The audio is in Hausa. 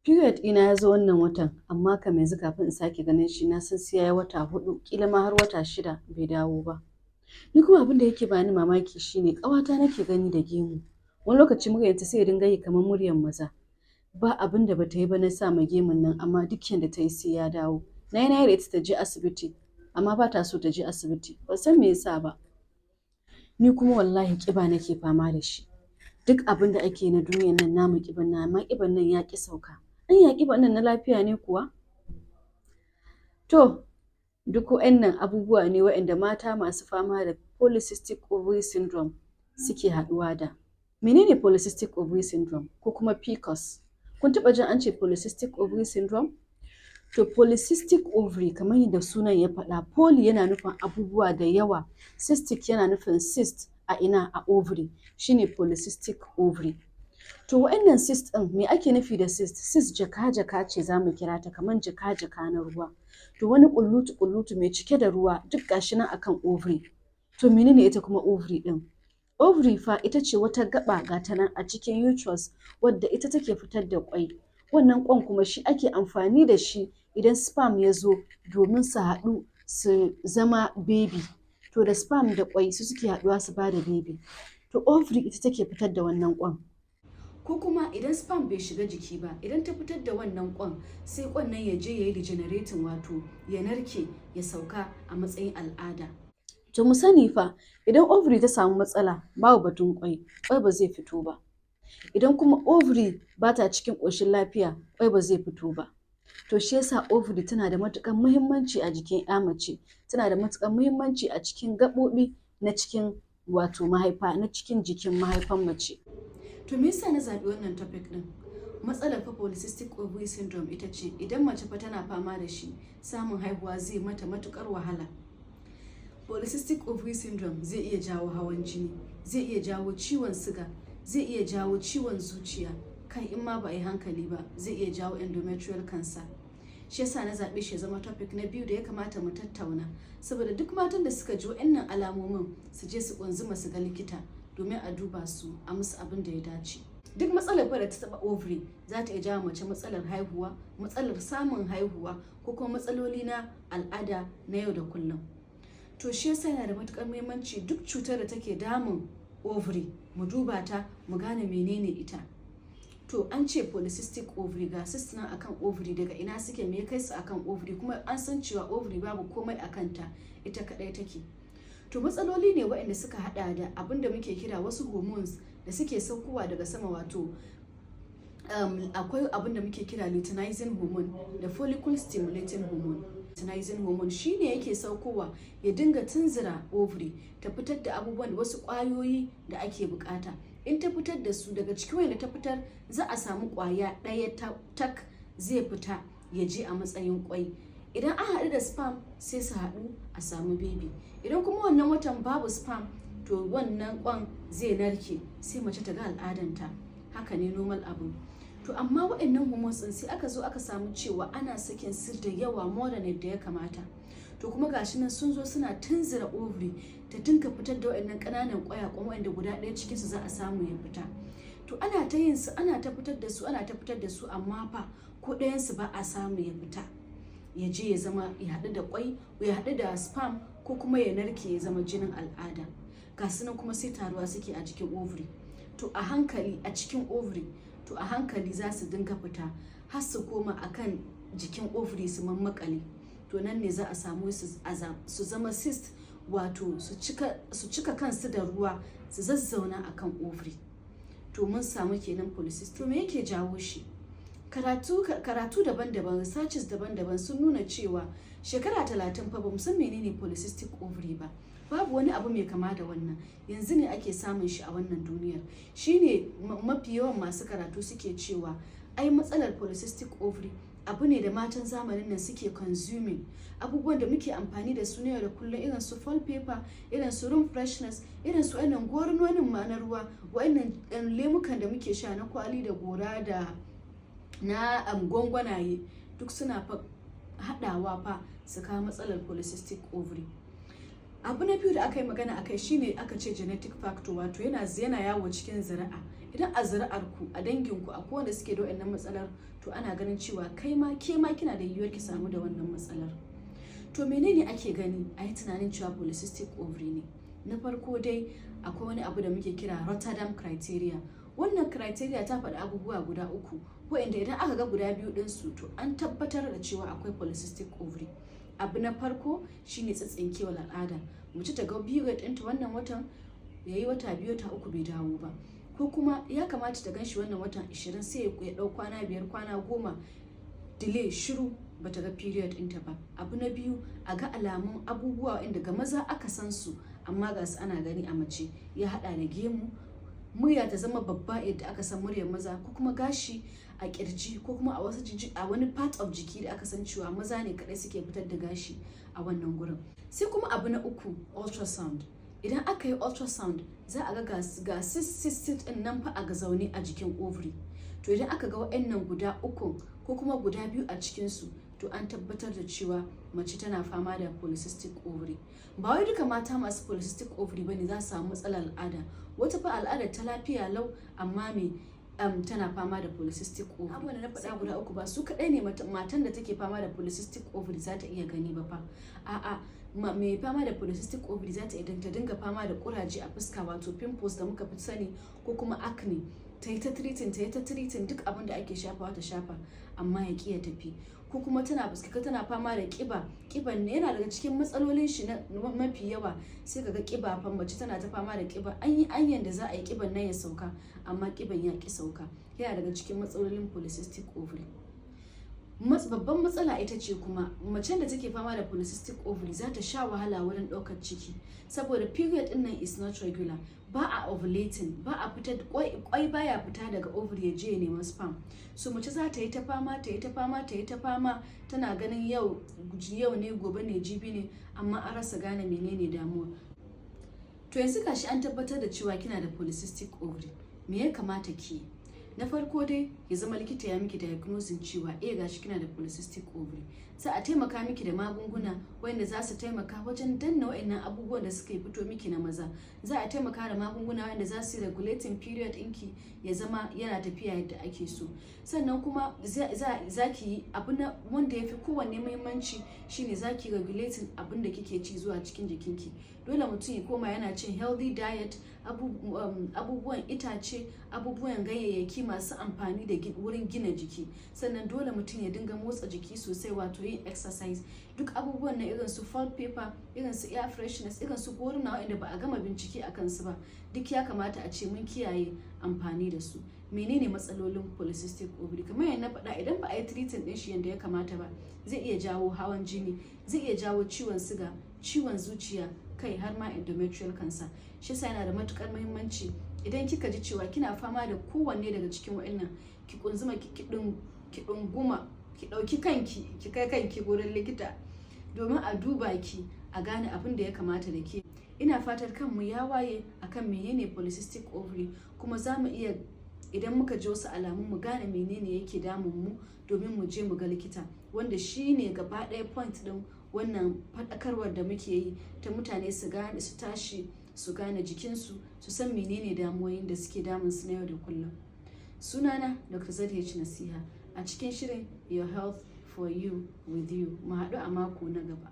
Period ɗina ya zo wannan watan, amma kam yanzu kafin in sake ganin shi na san sai ya yi wata 4, ƙila ma har wata 6 bai dawo ba. Ni kuma abin da yake bani mamaki shine ƙawata nake gani da gemu. Wani lokaci muryarta sai ya dinga yi kamar muryar maza. Ba abin da bata yi ba na sa ma gemun nan, amma duk yanda ta yi sai ya dawo. Na yi na yi da ita ta je asibiti, amma ba ta so ta je asibiti. Ban san me yasa ba. Ni kuma wallahi ƙiba nake fama da shi. Duk abin da ake na duniyan nan namu ƙiban nan, amma ƙiban nan ya ƙi sauka. Anya ƙiban nan na lafiya ne kuwa? To, duk wa'annan abubuwa ne waɗanda mata masu fama da polycystic ovary syndrome suke haɗuwa da. Menene polycystic ovary syndrome ko kuma PCOS? Kun taɓa jin an ce polycystic ovary syndrome? To, polycystic ovary, kamar yadda sunan ya faɗa, poly yana nufin abubuwa da yawa, cystic yana nufin cyst. A ina? A ovary. Shine polycystic ovary. To, wa'annan cyst ɗin, me ake nufi da cyst? Cyst jaka-jaka ce za mu kira ta, kamar jaka-jaka na ruwa. To, wani ƙullutu-ƙullutu mai cike da ruwa duk gashi nan akan ovary. To, menene ita kuma ovary ɗin? Ovary fa ita ce wata gaɓa, ga ta nan a cikin uterus, wadda ita take fitar da ƙwai. Wannan ƙwan kuma shi ake amfani da shi idan sperm ya zo domin su haɗu su zama baby. To, da sperm da ƙwai su suke haɗuwa su bada baby. To, ovary ita take fitar da wannan ƙwan. Ko kuma idan sperm bai shiga jiki ba, idan ta fitar da wannan ƙwan, sai ƙwan nan ya je ya yi degenerating, wato ya narke ya sauka a matsayin al'ada. To, mu sani fa, idan ovary ta samu matsala, babu batun ƙwai, ƙwai ba zai fito ba. Idan kuma ovary ba ta cikin ƙoshin lafiya, ƙwai ba zai fito ba. To, shi yasa ovary tana da matuƙar muhimmanci a jikin ‘ya mace, tana da matuƙar muhimmanci a cikin gaɓoɓi na cikin, wato mahaifa, na cikin jikin mahaifan mace. To, me yasa na zaɓi wannan topic ɗin? Matsalar fa polycystic ovary syndrome ita ce idan mace fa tana fama da shi, samun haihuwa zai mata matuƙar wahala. Polycystic ovary syndrome zai iya jawo hawan jini, zai iya jawo ciwon siga, zai iya jawo ciwon zuciya, kai, in ma ba a yi hankali ba, zai iya jawo endometrial cancer. Shi yasa na zaɓe shi ya zama topic na biyu da ya kamata mu tattauna, saboda duk matan da suka ji wa'annan alamomin su je su ƙunzuma su ga likita domin a duba su, a musu abin da ya dace. Duk matsalar fa da ta taɓa ovary za ta iya jawo mace matsalar haihuwa, matsalar samun haihuwa, ko kuma matsaloli na al'ada na yau da kullum. To, shi yasa yana da matuƙar muhimmanci duk cutar da take damun ovary mu duba ta, mu gane menene ita. To, an ce polycystic ovary, ga cyst nan akan ovary, daga ina suke? Me ya kai su akan ovary? Kuma an san cewa ovary babu komai a kanta, ita kadai take. To, matsaloli ne waɗanda suka hada da abin da muke kira wasu hormones da suke saukowa daga sama, wato akwai abin da muke kira luteinizing hormone da follicle stimulating hormone. Luteinizing hormone shine yake saukowa ya dinga tunzura ovary ta fitar da abubuwan, wasu ƙwayoyi da ake bukata. In ta fitar da su, daga cikin wanda ta fitar za a samu ƙwaya ɗaya tak zai fita ya je a matsayin ƙwai. Idan an haɗu da sperm, sai su haɗu a samu baby. Idan kuma wannan watan babu sperm, to wannan ƙwan zai narke, sai mace ta ga al'adanta. Haka ne normal abu. To, amma waɗannan hormones ɗin, sai aka zo aka samu cewa ana sakin su da yawa, more than yadda ya kamata. To, kuma gashi nan sun zo suna tunzura ovary ta dinga fitar da waɗannan ƙananan ƙwayakwan, waɗanda guda ɗaya cikin su za a samu ya fita. To, ana ta yin su, ana ta fitar da su, ana ta fitar da su, amma fa ko ɗayan su ba a samu ya fita ya je ya zama, ya haɗu da ƙwai, ya haɗu da sperm, ko kuma ya narke ya zama jinin al'ada. Ga su nan kuma sai taruwa suke a jikin ovary. To, a hankali a cikin ovary, to a hankali za su dinga fita har su koma akan jikin ovary su mammakale. To, nan ne za a samu su zama cyst, wato su cika kansu da ruwa, su zazzauna akan ovary. To, mun samu kenan polycystic. To, me yake jawo shi? Karatu daban-daban, researches daban-daban sun nuna cewa shekara 30 fa bamu san menene polycystic ovary ba. Babu wani abu mai kama da wannan, yanzu ne ake samun shi a wannan duniyar. Shine mafi yawan masu karatu suke cewa ai matsalar polycystic ovary abu ne da matan zamanin nan suke consuming, abubuwan da muke amfani da su na yau da kullum, irin su foil paper, irin su room fresheners, irin su wannan gorunonin ma na ruwa, wa'annan lemukan da muke sha na kwali da gora da na gwangwanaye, duk suna fa haɗawa fa su kawo matsalar polycystic ovary. Abu na biyu da aka yi magana akai shine aka ce genetic factor, wato yana yawo cikin zuri'a. Idan mutum yana da polycystic ovary, to Idan a zuri'arku, a danginku akwai wanda suke da wannan matsalar, to ana ganin cewa kai ma, ke ma kina da yiwuwar ki samu da wannan matsalar. To, menene ake gani a yi tunanin cewa polycystic ovary ne? Na farko dai, akwai wani abu da muke kira Rotterdam criteria. Wannan criteria ta faɗi abubuwa guda uku, waɗanda idan aka ga guda biyu ɗinsu, to an tabbatar da cewa akwai polycystic ovary. Abu na farko shine tsitsinkewar al'ada. Mace ta ga period ɗinta wannan watan, ya yi wata 2, wata 3 bai dawo ba, ko kuma ya kamata ta ganshi wannan watan 20, sai ya ɗau kwana 5, kwana 10 delay, shiru, bata ga period ɗinta ba. Abu na biyu, a ga alamun abubuwa inda ga maza aka san su, amma ga su ana gani a mace. Ya haɗa da gemu, murya ta zama babba yadda aka san muryar maza, ko kuma gashi a kirji, ko kuma a wani part of jiki da aka san cewa maza ne kadai suke fitar da gashi a wannan gurin. Sai kuma abu na uku, ultrasound. Idan aka yi ultrasound, za a ga ga cyst din nan fa a ga zaune a jikin ovary. To, idan aka ga wa'annan guda uku ko kuma guda biyu a cikinsu, to an tabbatar da cewa mace tana fama da polycystic ovary. Ba wai duka mata masu polycystic ovary bane za su samu matsalar al'ada. Wata fa al'adar ta lafiya lau, amma me tana fama da polycystic ovary. Abubuwan da na faɗa guda uku ba su kaɗai ne matan da take fama da polycystic ovary za ta iya gani ba fa. A'a, mai fama da polycystic ovary za ta iya ta dinga fama da kuraje a fuska, wato pimples da muka fi sani, ko kuma acne. Ta yi ta treating, ta yi ta treating, duk abin da ake shafawa ta shafa, amma ya ƙi ya tafi. Ko kuma tana fuskaka, tana fama da ƙiba. Ƙiban ne yana daga cikin matsalolin shi na mafi yawa. Sai kaga ƙiba fa, mace tana ta fama da ƙiba, an yi anyan da za a yi ƙiban nan ya sauka, amma ƙiban ya ƙi sauka. Yana daga cikin matsalolin polycystic ovary. Babban matsala ita ce kuma macen da take fama da polycystic ovary za ta sha wahala wurin ɗaukar ciki, saboda period din nan is not regular. Ba a ovulating, ba a fitar kwai, baya fita daga ovary ya je ya nema sperm. So mace za ta yi ta fama, ta yi ta fama, ta yi ta fama, tana ganin yau yau ne, gobe ne, jibi ne, amma an rasa gane menene damuwa. To, yanzu gashi an tabbatar da cewa kina da polycystic ovary, me ya kamata ki yi? Na farko dai, ya zama likita ya miki diagnosis cewa eh, gashi kina da polycystic ovary. Sai a taimaka miki da magunguna wanda za su taimaka wajen danna wa'annan abubuwan da suka fito miki na maza. Za a taimaka da magunguna wanda za su yi regulating period ɗinki ya zama yana tafiya yadda ake so. Sannan kuma za ki yi abu na wanda ya fi kowanne muhimmanci, shine za ki regulating abin da kike ci zuwa cikin jikinki. Dole mutum ya koma yana cin healthy diet, abubuwan itace, abubuwan ganyayyaki masu amfani da wurin gina jiki. Sannan dole mutum ya dinga motsa jiki sosai, wato yin exercise. Duk abubuwan na irin su fall paper, irin su air fresheners, irin su goruna waɗanda ba a gama bincike a kansu ba, duk ya kamata a ce mun kiyaye amfani da su. Menene matsalolin polycystic ovary? Kamar yadda na faɗa, idan ba a yi treating ɗin shi yadda ya kamata ba, zai iya jawo hawan jini, zai iya jawo ciwon siga, ciwon zuciya, kai har ma endometrial cancer. Shi yasa yana da matukar muhimmanci, idan kika ji cewa kina fama da kowanne daga cikin wa'annan, ki kunzuma, ki ɗunguma, ki ɗauki kanki, ki kai kanki gurin likita domin a duba ki, a gane abin da ya kamata da ke. Ina fatar kanmu ya waye akan menene polycystic ovary, kuma za mu iya, idan muka ji wasu alamu, mu gane menene yake damun mu domin mu je mu ga likita, wanda shi ne gaba ɗaya point ɗin wannan faɗakarwar da muke yi ta mutane su gane, su tashi su gane jikinsu, su san menene damuwoyin da suke damun su na yau da kullum. Sunana Dr. ZH Nasiha, a cikin shirin Your Health, for You, with You. Mu haɗu a mako na gaba.